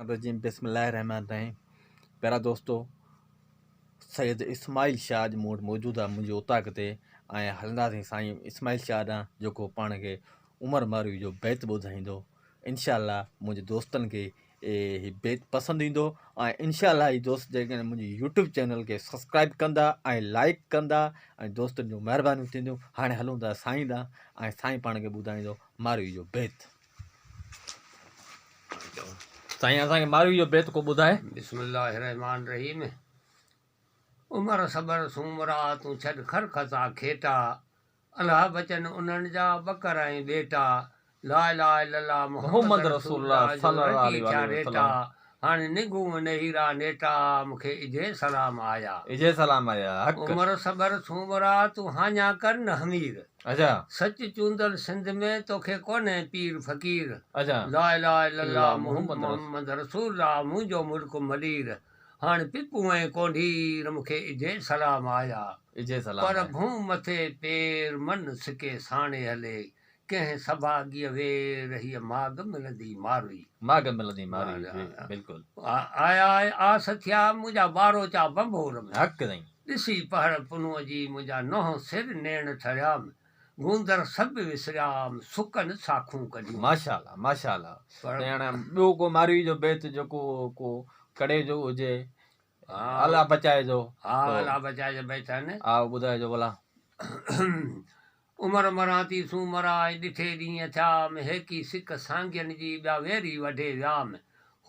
الرجيم بسم الله الرحمن الرحيم پيارا دوستو سيد اسماعيل شاهه اڄ مون وٽ موجود آهي منهنجي اوطاق تي ۽ هلنداسين سائين اسماعيل شاهه ڏانهن جيڪو پاڻ کي عمر ماروي جو بيت ٻڌائيندو انشاء الله منهنجي دوستن کي هي بيت پسند ايندو ۽ انشاء الله هي دوست جيڪڏهن منهنجي يوٽيوب چينل کي سبسڪرائب ڪندا ۽ لائڪ ڪندا ۽ دوستن جون مهربانيون ٿينديون هاڻي هلون ٿا سائين ڏانهن ۽ سائين پاڻ کي ٻڌائيندو ماروي جو بيت سائين اسان کي ماروي جو بيت ڪو ٻڌاء. بسم الله الرحمٰن الرحيم عمر صبر سومرا تون ڇڏ خر خسا کيٽا الله بچن انهن جا ٻڪر ۽ ٻيٽا لا اله الا الله محمد رسول الله جو رچي ٿيا ريٽا هاڻي نگون نهيرا نيٽا مون کي اجهي سلام آيا. اجهي سلام آيا حق. عمر صبر سومرا تون هاڃا ڪر نه حمير. اچا. سچ چوندل سنڌ ۾ توکي ڪونهي پير فقير. اچا. لا اله الا الله محمد رسول الله منهنجو ملڪ ملير هاڻ پپون ۽ ڪونڍير مون کي اجهي سلام آيا. اجهي سلام پر آيا. ڀونء مٿي پير من سڪي ساڻي هلي ڪنهن سڀاڳيء وير هيء ماڳ ملندي ماروئي. ماڳ ملندي ماروئي جي بلڪل. آيا آس ٿيا منهنجا ٻاروچا ڀنڀور ۾. حق سائين. ڏسي پهر پنهونء جي منهنجا نونهن سر نيڻ ٺريام گوندر سڀ وسريام سڪن ساکون ڪڍيون. ماشاءالله ماشاءالله سائين هاڻي ٻيو ڪو ماروي جو بيت جيڪو ڪو ڪڙي جو هجي الله بچائي جو. ها الله بچائي جو بيت آهن. ها ٻڌائجو ڀلا. عمر مران ٿي سومرا ۽ ڏٺي ڏينهن ٿيام، هيڪي سڪ سانگين جي ٻيا ويري وڍي ويام،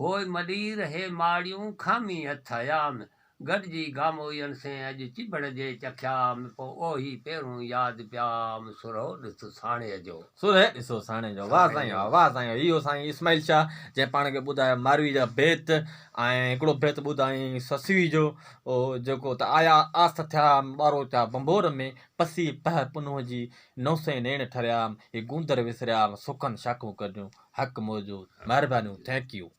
هوء ملير هي ماڙيون کامي هٿ هيام، گڏجي گاموئين سين اڄ چڀڙ جي چکيام، پوء اوهي پيرون ياد پيام، سرهو ڏس ساڻيهه جو. سرهي ڏسو ساڻيهه جو. واه سائين واه واه سائين اهو سائين اسماعيل شاهه جنهن پاڻ کي ٻڌايو ماروي جا بيت ۽ هڪڙو بيت ٻڌائين سسئي جو جيڪو ته آيا آس ٿيا ٻاروچا ڀنڀور ۾ پسي پهه پنهون جي، نوسين نيڻ ٺريام، هي گوندر وسريام، سکن شاخون ڪڍيون، حق موجود، مهربانيون thank you.